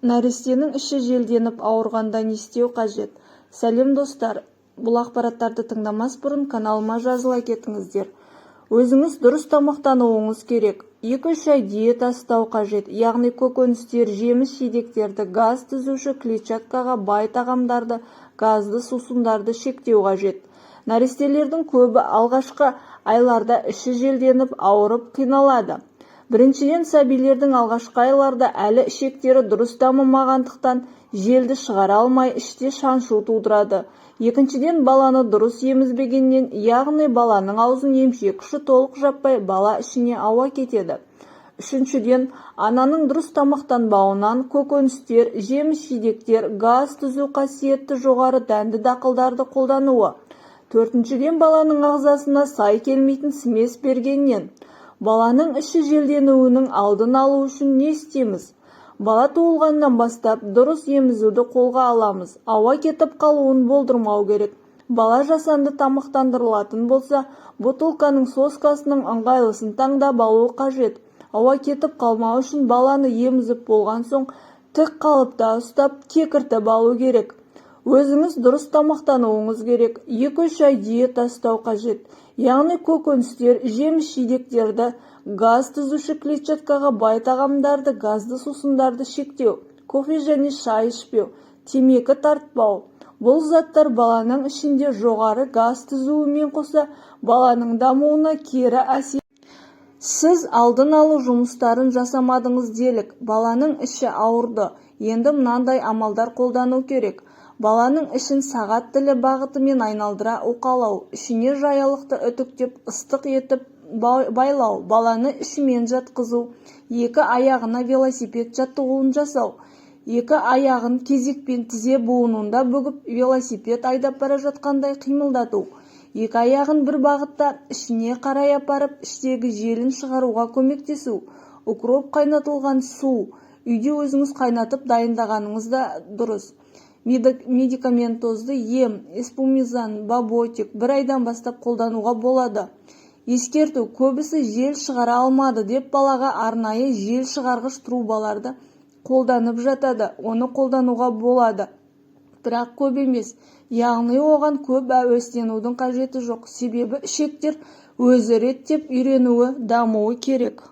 Нәрестенің іші желденіп ауырғанда не істеу қажет? Сәлем, достар! Бұл ақпараттарды тыңдамас бұрын каналыма жазыла кетіңіздер. Өзіңіз дұрыс тамақтануыңыз керек. 2-3 ай диета ұстау қажет, яғни көкөністер, жеміс-жидектерді, газ түзуші клетчаткаға бай тағамдарды, газды сусындарды шектеу қажет. Нәрестелердің көбі алғашқы айларда іші желденіп ауырып қиналады. Біріншіден, сәбилердің алғашқы айларда әлі ішектері дұрыс дамымағандықтан, желді шығара алмай, іште шаншу тудырады. Екіншіден, баланы дұрыс емізбегеннен, яғни баланың аузын емшек ұшы толық жаппай, бала ішіне ауа кетеді. Үшіншіден, ананың дұрыс тамақтанбауынан: көкөністер, жеміс-жидектер, газ түзу қасиеті жоғары дәнді дақылдарды қолдануы. Төртіншіден, баланың ағзасына сай келмейтін смесь бергеннен. Баланың іші желденуінің алдын алу үшін не істейміз? Бала туылғаннан бастап дұрыс емізуді қолға аламыз. Ауа кетіп қалуын болдырмау керек. Бала жасанды тамақтандырылатын болса, бутылканың соскасының ыңғайлысын таңдап алу қажет. Ауа кетіп қалмау үшін баланы емізіп болған соң тік қалыпта ұстап, кекіртіп алу керек. Өзіңіз дұрыс тамақтануыңыз керек. 2-3 ай диета ұстау қажет, яғни көкөністер, жеміс-жидектерді, газ түзуші клетчаткаға бай тағамдарды, газды сусындарды шектеу, кофе және шай ішпеу, темекі тартпау. Бұл заттар баланың ішінде жоғары газ түзуімен қоса баланың дамуына кері әсер. Сіз алдын алу жұмыстарын жасамадыңыз делік, баланың іші ауырды. Енді мынандай амалдар қолдану керек: баланың ішін сағат тілі бағытымен айналдыра уқалау, ішіне жаялықты үтіктеп, ыстық етіп байлау, баланы ішімен жатқызу, екі аяғына велосипед жаттығуын жасау, екі аяғын кезекпен тізе буынында бүгіп, велосипед айдап бара жатқандай қимылдату, екі аяғын бір бағытта ішіне қарай апарып, іштегі желін шығаруға көмектесу. Укроп қайнатылған су үйде өзіңіз қайнатып дайындағаныңыз да дұрыс. Медикаментозды ем эспумизан, баботик бір айдан бастап қолдануға болады. Ескерту: көбісі жел шығара алмады деп, балаға арнайы жел шығарғыш трубаларды қолданып жатады. Оны қолдануға болады, бірақ көп емес, яғни оған көп әуестенудің қажеті жоқ, себебі ішектер өзі реттеп үйренуі, дамуы керек.